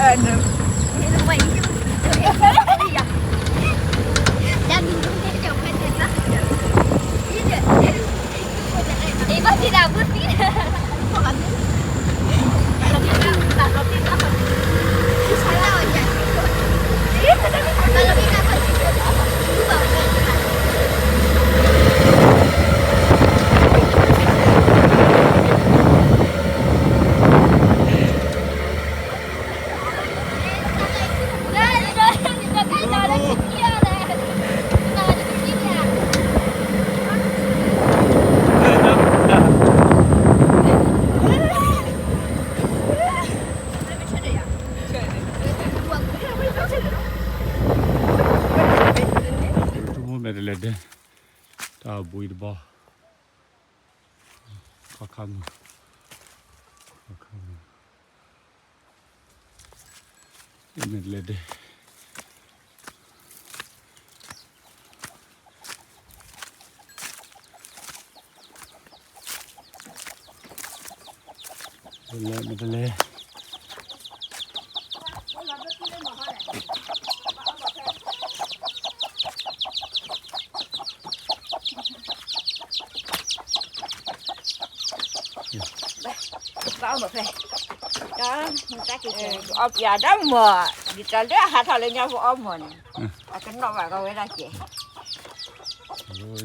တၢ်ဘှံးတဘီ ခီခါမုၢ် ခီခါမုၢ် မ့ၢ်တလဲၤဒဲး မ့ၢ်တလဲၤ ဘၣ်အီၣ်မ့ၢ်ဖဲ အီၣ်ပျးဒၣ်မီၢ် ဒ်သိးလၢအဟးထီၣ်လၢညါပအီၣ်မီၢ်န့ၣ် အကနီၣ်ဘၣ်ကီဝဲဒၣ်ကဲ အကလိၣ်ဃ့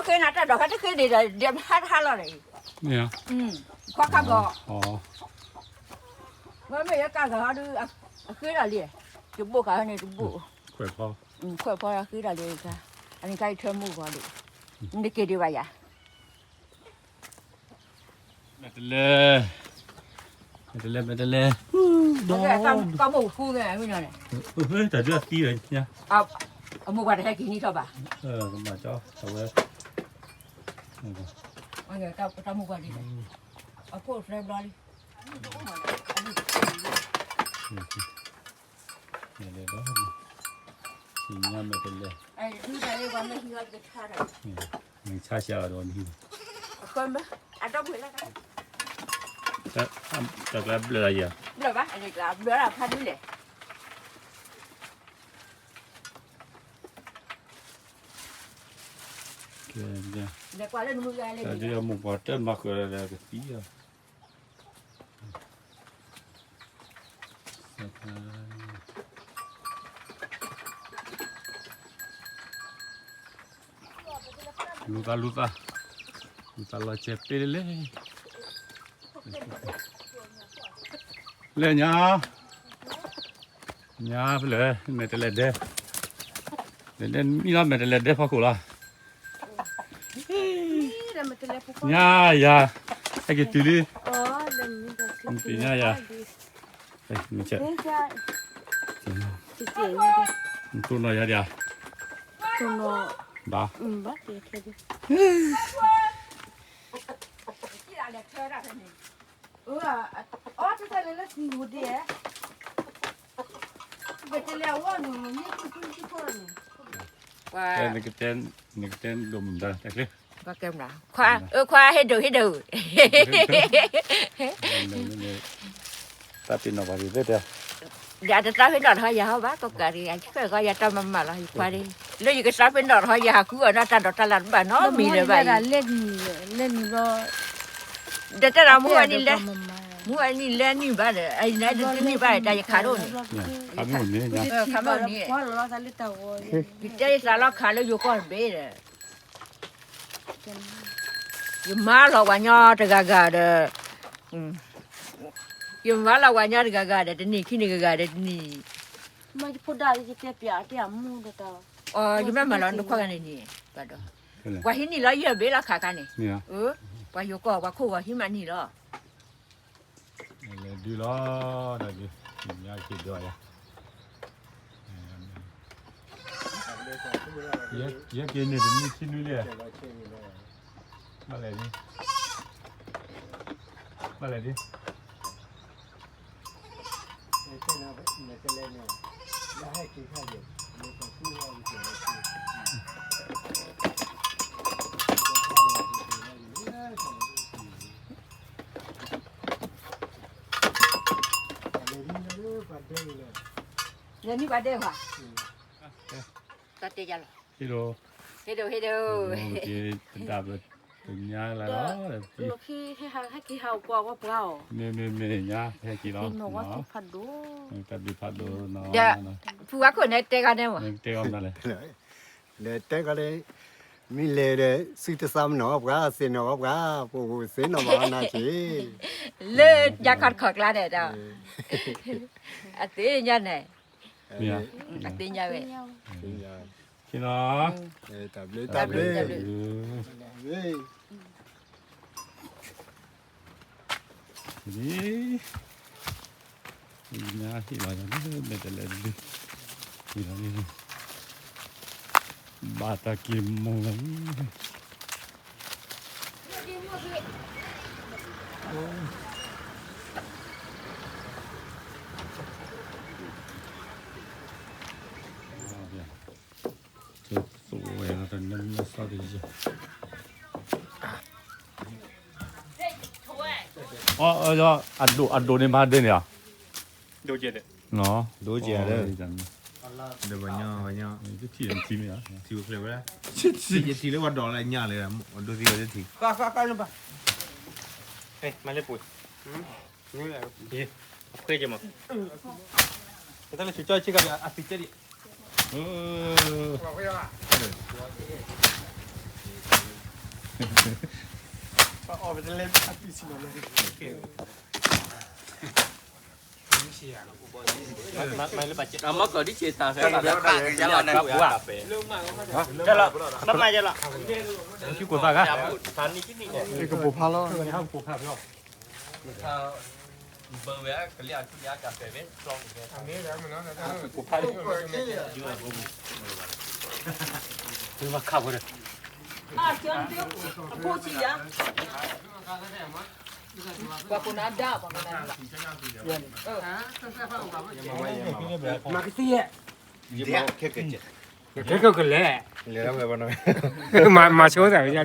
နၤတၢ်ဒီးခါတဃ့န့ၣ်ဒီး ဒဲးဟးတဟးလီၤန့ၣ် ခီခါဘီ မ့မ့ၢ်ယကၤဂၤဟီဒုး အဃ့ဒၣ်လံ တဘိၣ်ဃာ်န့ၣ်တဘိၣ် ခွဲးဖီဃ့ဒၣ်လံ အန့ၣ်ခါအံၤထၢမူဂီၤဒံး နတက့ၤဒံးဘၣ်ယၤ မဲာ်တလဲ မဲာ်တလဲ မဲာ်တလဲ တၢ်မိၢ်ဃူန့ၣ် တၢ်ဒုးအသံလီၤ အမိၢ်ပှၢ်တဟဲက့ၤန့ၢ်ထီၣ်ဘၣ် မၤကၠီ အဝဲ တၢ်မိၢ်ပှၢ်ဒ်လဲၣ် အဖိၣ်သၢဘျီလံ လဲၤဒီး သ့ၣ်ညါမဲာ်တလဲ နဆါဆါဒီးနဟံၣ် တၢ်ကျါဘျၢလီၤယၤ ဘျၢဘၣ် ဘျၢလီၤဖးဒူလဲၣ် တၢ်ဒုးအမိၢ်ပှၢ်တၢ်မၤဃၢၤဒီးကသံလီၤ လူသးလူသး လူသးလီၤစဲးပ့လဲၣ်လဲၣ် လဲၣ်ညါ ညါဖဲလဲၣ် မဲာ်တလဲဒဲ လဲၣ်မံလီၤ မဲာ်တလဲဒဲဖီခိၣ်လီၤ ညါယၤ ဟဲက့ၤတုၤလံ နသ့ၣ်ညါယၤ နဆိနီၤယၤဒံးဧါ ဘၣ် အီၣ်တၢ်လဲၤလၢသံဝူဒ့ နကတဲဒိၣ်မုၢ်မတၤတၢ်ချ့ ခွါ အၢ ခွါ ဟ့ၣ်ဒိၣ် ဟ့ၣ်ဒိၣ် တၢ်ပ့ၤနီၣ်ပှၤဒ်သိးတဲ ယတသးပ့ၤနီၣ်ထီၣ်ယၤဟီဘၣ် ကီးကးဒံး ယဆၢဃီယတၢ်မၤမၤလီၤ ယခွါဒံး လၢယကသးပ့ၤနီၣ်ထီၣ်ယၤဟးဃုအီၣ်ဒီးတၢ်ဒိးတၢ်လၣ်တဘၣ်နီတမံၤလၢၤဘၣ် လဲၣ်နံၤဘျီ ဒီးတဲဒီးမူအနံၤလဲၣ် မူအနံၤလဲၣ်နံၤဘၣ်ဒီး အနံၤနံၤဘၣ်တၢ်ယခးဒိၣ်န့ၣ် ခးမ့ၢ်န့ၣ် ခးမ့ၢ်န့ၣ် ယတဲယသးလီၤခးလၢယိၤကီၢ်တဘ့ၣ်ဒီး ယမၤလီၤပှၤညီတဂၤဂၤဒီး ယမၤလီၤပှၤညီတဂၤဂၤဒီး တနံၤခံနံၤဂၤဂၤဒီးတနံၤ မ့ၢ်ယဖိဒါလၢယတဲပျးအတဲအမူဒီးတၢ် အီ ယမ့ၢ်မၤလီၤနခွါဂၤန့ၣ်န့ၣ် ဘၣ်ဒီး ပှၤဟံးန့ၢ်လီၤယဲၢ်ဘ့ၣ်လီၤခးခါန့ၣ် ပှၤယိၤကီၢ်ပှၤခိၣ်ဂီၤဟံးမးန့ၣ်လီၤ လဲၤဒုးလီၤ တၢ်ဒုး ညါက့ၤဒွးယၤ ယဲက့ၤန့ၣ်တနံၣ်ဆံနွံလံ ဘၣ်လဲၣ်ဒ် ဘၣ်လဲၣ်ဒ် လဲၤကလဲၤန့ၣ် လဲၤဟဲက့ၤခါယဲၢ် လဲၤတၢ်ကူၣ်ဝဲက့ၤ ယနံၣ်ပှၤဒဲးဘၣ်, တၢ်တဲယၤလီၤ, ဟ့ၣ်ဒိၣ်, ဟ့ၣ်ဒိၣ် ဟ့ၣ်ဒိၣ်, တဒၣ်ပတညါလၢ်လီၤ, ဟဲက့ၤဟးအိၣ်ပှၤဝဲပှၤအီၤ, မ့မ့မ့ၢ်ညါ ဟဲက့ၤလီၤ, တၢ်ဘျုးဖးဒိၣ်, ဒီးဖုဝါခိၣ်န့ၣ်တဲဂၤန့ၣ်မး, တဲဂၤမနုၤလဲၣ် ဒီးတဲကီးလၢ မ့ၢ်လဲၤဒီး စုတသးမနီၤပှၤ သ့ၣ်နီၣ်ပှၤ ပအိၣ်သ့ၣ်နီၣ်ဘၣ်အီၤနာ်က့ၤ, လၢညါခီတခီကျါန့ၣ်ဒီး, အသ့ၣ်ညါန့ၣ်, အသ့ၣ်ညါဝဲ, တၢ်ဘျုး တၢ်ဘျုး တၢ်ဘျုး န့ၣ်, ညါဟ့ၣ်လီၤယၤလၢမဲာ်တဲးလဲးတဒု, ဟ့ၣ်လီၤန့ၣ်, ဘၣ်တၢ်က့ၤမိၢ်လီၤ, အဒိၣ်န့ၣ်မၤဒ်န့ၣ်ဧါ, ဒိၣ်ကဲ, ဒိၣ်ကဲ, ဒီးပညီ, ပညီ, ထံၣ်ထံၣ်မ့ၢ်ဧါ, ထံၣ်ဝဲချၢဝဲ, ယထံၣ်လၢပှၤဒိးလၢညါလၢ, ဒိၣ်သံဝဲတထံၣ်, မၤလၢပှဲၤ, အဖှဲကဲမး, တၢ်လၢဆူကၠီဆ့ကၤပၤ အသံကဲဒံး, မၤကဒံးဆ့တၢ်ဖဲ, ကကိးသးဂၤ, ကပိာ်ဖးလီၤ, ဘၢဝဲကလံၤအထူလံၤအကၢ်ဖဲ, ကပိာ်ဖးလီၤ, မၤခးဝဲဒီး, အဖိဆံးယၤ, ပှၤကိးနၤဒါ, မၤကသံယဲ, ခဲကလဲၣ်, မၤဆိသးန့ၣ်,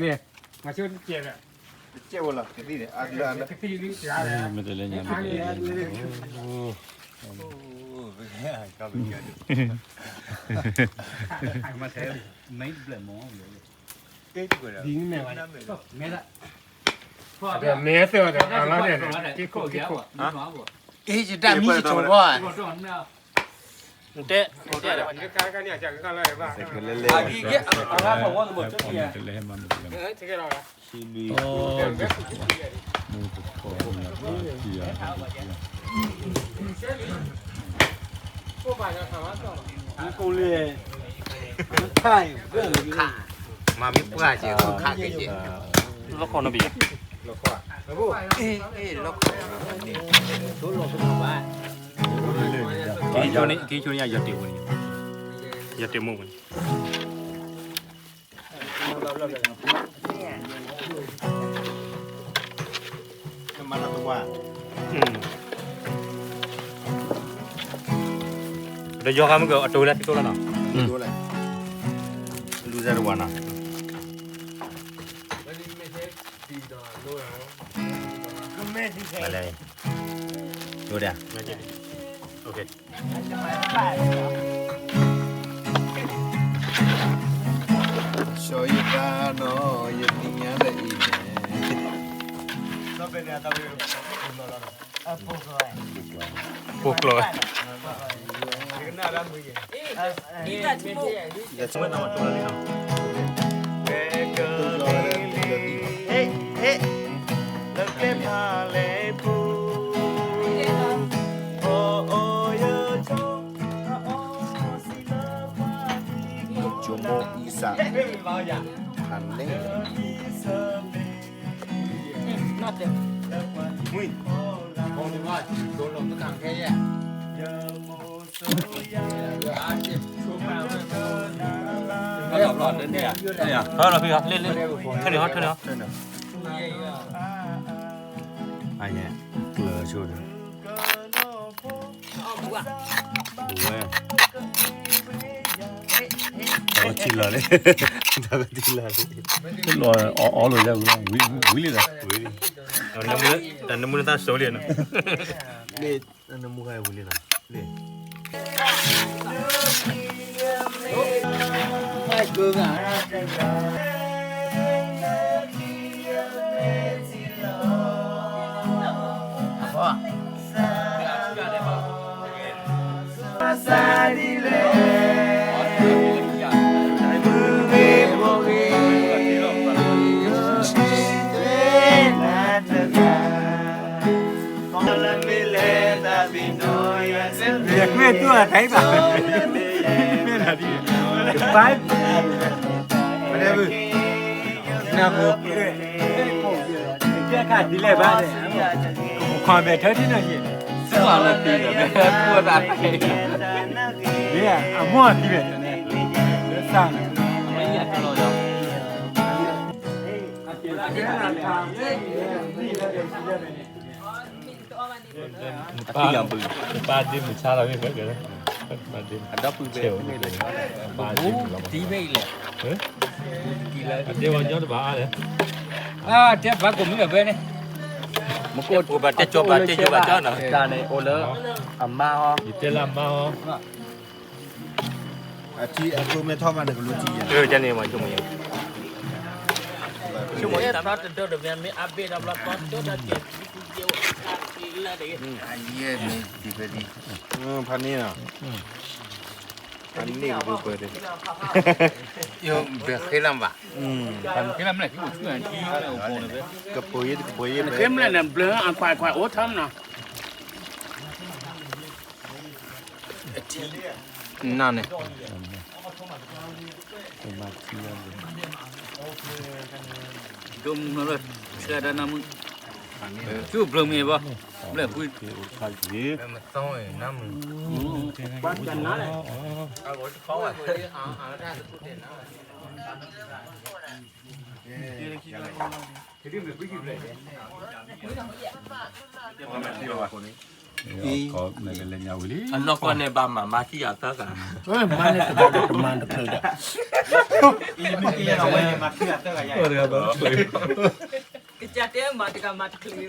မၤဆိတကဲးဒီး, ကသံလံ, မ့ၢ်တလဲၤညါ, မ့ၢ်သ့ၣ်ဝဲဒီး, အ့ ယတၢ်မံယဆိဘီ, တဲ, တဲ, မၤမ့ၢ်ပှၢ်ကဲ ခိၣ်ခးကဲကဲ, လီခီနီတဘ့ၣ်, လီခီ, က့ၤဆိန့ၣ် က့ၤဆိန့ၣ် ယတဲာ်မိၢ်န့ၣ်, ယတဲာ်မိၢ်န့ၣ်, ဒီးယီၤဃါမ့ၢ်က အတိၤလၢသံသိလီၤနီၤ, လူၤစဲတဝၤနီၤ, မၤလဲၣ်, ဒိၣ်ဒၣ်, ဆီယတၢ်နီၤ ယနံၤညါလၢအံၤန့ၣ်, ပိာ်ကျိာ်ဝဲ, ကၠိမိၢ်အံစး, ဖးန့ၣ် ဟီလီၤဖံလီၤ, လ့လ့, ထၢန့ၣ်ဟီ ထၢန့ၣ်ဟီ, အန့ၣ်, ကျၢၤဆိဒီး, ဝဲ, တၢ်ကထံၣ်လီၤလံ, တၢ်ကထံၣ်လီၤလံ, လီၤအီၣ်အီလိာ်ယၤ, ဝံၤလံလီၤ, တၢ်နမူနသၣ်စိလံနီၤ, လ့, တၢ်နမူခါဝံၤလံလီၤ, လ့. မ့ၢ်တူၢ်အတၢ်ဘၣ်, မ့ၢ်ဒ်, နၢ်ဟူ, ကဲခါဒ်လဲၣ်ဘၣ်န့ၣ်, ခွါမဲာ်ထၢထံနီၤယံၤ, သွၣ်လၢတံၢ်ဒီး မ့ၢ်ကူၣ်တၢ်, မ့ၢ်အမိၢ်အခံဘၣ်, လၢစၢ်န့ၣ်, အပၢ်ဒ့မုၢ်ဆါလီၤ, ပၢ်ဒ့မုၢ်ဆါလီၤ, ပၢ်ဒ့မုၢ်ဆါလီၤ, အဒ့ဝဲညီတဘၣ်အါလဲၣ်, တဲဘၣ်ကိးမံၤဒီးဖဲန့ၣ်, မ့ၢ်ကိးဘၣ်တဲကၠီဘၣ်တဲကၠီဘၣ်ကၠီနီၤ, တၢ်န့ၣ်အိၣ်လၢအမါအီၤ, ယတဲလၢအမါအီၤ, အထံအကျိမ့ၢ်ထီၣ်မးန့ၣ် ကလိထံယဲၢ်, ဆိကမိၣ်တၢ်ဖျါတဒၢတမ့ၢ်အဘ့ၣ်တၢ်ဘျီ ပှၤကၠီတၢ်ကဲၤ ယဲၢ်မ့ၢ်တံၤဖဲဒံး, ဖးန့ၢ်နီၤ, ဖးန့ၢ်ကပူၤပၢၤဒံး, ယဘၣ်ဃ့လၢ်ဘၣ်, ဃ့လၢ်မ့ၢ်လၢ ကပူၤယဲၢ်တကပူၤယဲၢ်, ဃ့မ့ၢ်လၢ်န့ၣ် ဘျၢအခွဲးခွဲးအိၣ်ထီၣ်မနီၤ, နန့ၣ် ဒိၣ်မုၢ်လၢ ဆှၢတၢ်နၢ်မုၢ်, ဆူဘျၢမ့ၢ်ဘၣ်, ဘျၢဃု, မသီနၢ်မုၢ်, ပှၤကနါလဲၣ်, အနီၢ်ကီၢ်န့ၣ်ဘၣ်မၤမၤခံဂၤသၢဂၤ, မၤန့ၣ်တဘၣ်ဒီးတမၤတချုးဒီး, ကစၢ်တဲမၤတဂၤမၤတချုးဘၣ်,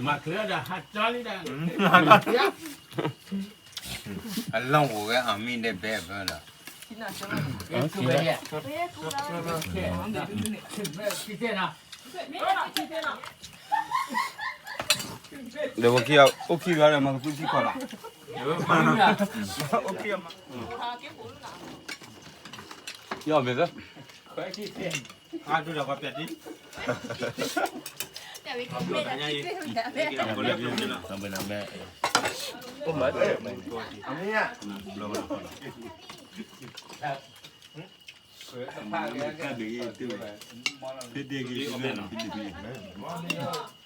မၤချုးဒီးဟးကၠီလံဒီး, အလီၢ်အိၣ်ဝဲအမံၤဒဲးဘဲဘၢလီၤ, ဒီးဝဲခံဂၤအိၣ်ခံဂၤဒီး မၤကသူထံကီၢ်လီၤ, အိၣ်ခံဂၤမး, ယီၢ်မ့ၢ်သၢ, အါဒိၣ်ဒီးပှၤပျဲၢ်တံၢ်, အမ့ၢ်ဧါ, ဖဲဒ့ဂ့ၤ, ဖဲဒ့ဂ့ၤ,